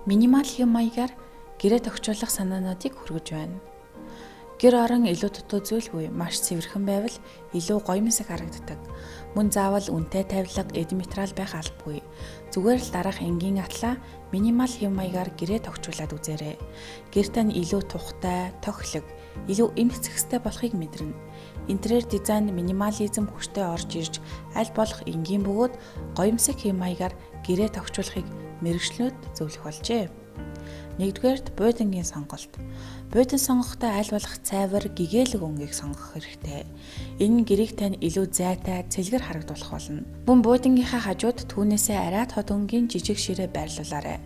Минимал хэв маягаар гэрээ тохижуулах санаануудыг хүргэж байна. Гэр орон илүү дутуу зүйлгүй, маш цэвэрхэн байвал илүү гоёмсог харагддаг. Мөн заавал үнэтэй тавилга, эд материал байх албагүй. Зүгээр л дараах энгийн атлаа минимал хэв маягаар гэрээ тохижуулаад үзээрэй. Гэр тань илүү тухтай, тохилог, илүү эмх зэгстэй болохыг мэдэрнэ. Интерьер дизайн минимализм хүчтэй орж ирж аль болох энгийн бөгөөд гоёмсог хэв маягаар гэрээ тохижуулахыг мэргэжлүүд зөвлөх болжээ. Нэгдүгээрт буудангийн сонголт. Буудан сонгохдоо аль болох цайвар, гэгээлэг өнгийг сонгох хэрэгтэй. Энэ нь гэрийг тань илүү зайтай, цэлгэр харагдуулах болно. Мөн буудангийнхаа хажууд түүнээсээ арай тод өнгийн жижиг ширээ байрлуулаарай.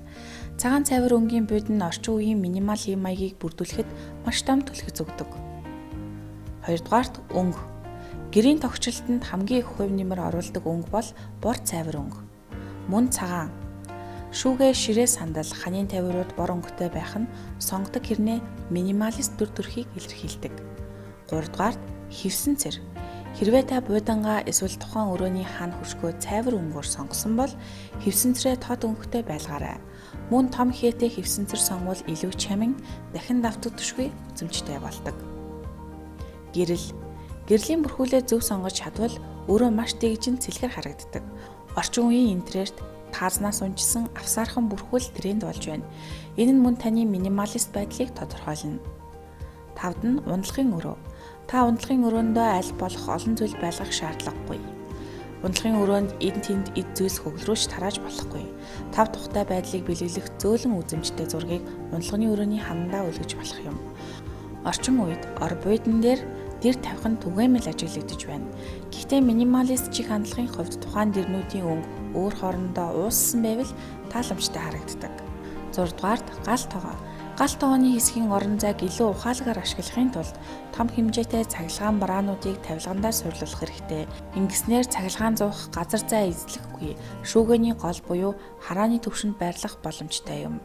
Цагаан цайвар өнгийн буудан нь орчин үеийн минимал хэв маягийг бүрдүүлэхэд маш том түлхэц өгдөг. Хоёрдугаарт өнгө. Гэрийн тогтчлолтод хамгийн их хувь нэмэр оруулдаг өнгө бол бор цайвар өнгө. Мөн цагаан. Шүүгээ ширээ сандал, ханийн тавиурууд бор өнгөтэй байх нь сонгодог хэрнээ минималист дүр төрхийг илэрхийлдэг. Гуравдугаарт хевсэн цэр. Хэрвээ та буудангаа эсвэл тухайн өрөөний хан хөшгөө цайвар өнгөөр сонгосон бол хевсэн цэрээ тод өнгөтэй байлгаарай. Мөн том хээтэй хевсэн цэр сонгвол илүү чамин, дахин давтагдашгүй үзэмжтэй болдог. Гэрэл. Гэрлийн бүрхүүлээ зөв сонгож чадвал өрөө маш дэгжин цэлгэр харагддаг. Орчин үеийн интерьерт таазнаас унжсан авсаархан бүрхүүл тренд болж байна. Энэ нь мөн таны минималист байдлыг тодорхойлно. Тавд нь ундлахын өрөө. Та ундлахын өрөөндөө аль болох олон зүйл байлгах шаардлагагүй. Ундлахын өрөөнд энд тэнд эд зүйлс хөглөрөөж тарааж болохгүй. Тав тухтай байдлыг бэлэглэх зөөлөн үзэмжтэй зургийг ундлахын өрөөний ханандаа үлгэж болох юм. Орчин үед ор буйдан дээр дэр тавих нь түгээмэл ажиглагдаж байна. Гэхдээ минималист чих хандлагын хувьд тухайн дэрнүүдийн өнгө өөр хоорондоо ууссан байвал тааламжтай харагддаг. 6 дугаарт гал тогоо. Гал тогооны хэсгийн орон зайг илүү ухаалгаар ашиглахын тулд том хэмжээтэй цахилгаан браануудыг тавилгандаа суйрлуулах хэрэгтэй. Ингэснээр цахилгаан зуух газар зай эзлэхгүй, шүүгээний гол буюу харааны түвшинд байрлах боломжтой юм.